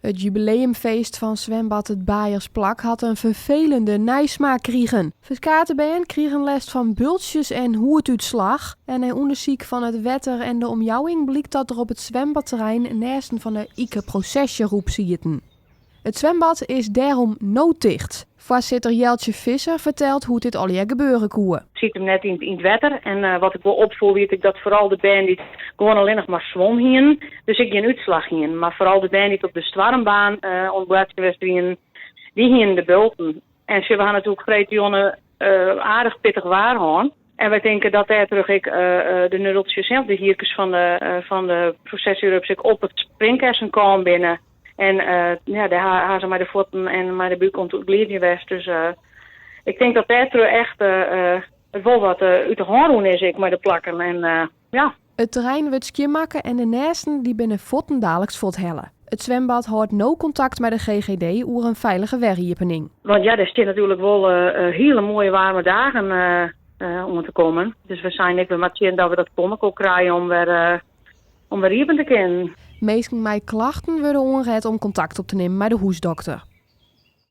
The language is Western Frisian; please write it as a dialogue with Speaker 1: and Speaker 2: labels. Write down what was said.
Speaker 1: It jubileumfeest fan swembad It Baaiersplak hat in ferfelende neismaak krigen. Ferskate bern krigen lêst fan bultsjes en hûdútslach. En nei ûndersyk fan it wetter en de omjouwing blykt dat der op it swembadterrein nêsten fan de ikeprosesjerûp sieten. It swembad is dêrom no ticht. Foarsitter Jeltsje Visser fertelt hoe't dit allegear gebeure koe.
Speaker 2: Siet him net yn it wetter. En wat ik wol opfoel wie ek dat foaral de bern dy't gewoan allinnich mar swom hienen, dus ek gjin útslach hienen. Mar foaral de bern dy't op de stoarmbaan oan it boartsjen west wienen, dy hienen de bulten. En sjoch, we ha natuerlik freedtejûn aardich pittich waar hân. En wy tinke dat dêrtroch ek de nuddeltsjes, of de hierkes fan de, fan de prosesjerups ek op it springkessen kaam binne. En ja, dêr ha se mei de fuotten en mei de búk oan it gliidzjen west. Dus ik tink dat dêrtroch echt it wol wat út de hân rûn is ek mei de plakken. En ja.
Speaker 1: It terrein wurdt skjinmakke en de nêsten dy binne fuortendaliks fuorthelle. It swembad hâldt no kontakt mei de GGD oer in feilige weriepening.
Speaker 2: Want ja, der stean natuerlik wol hiele moaie waarme dagen oan te kommen. Dus we seinen ek, we moatte sjen dat we dat foar mekoar krije om wer om wer iepen te kinnen.
Speaker 1: Minsken mei klachten wurde oanret om kontakt op te nimmen mei de húsdokter.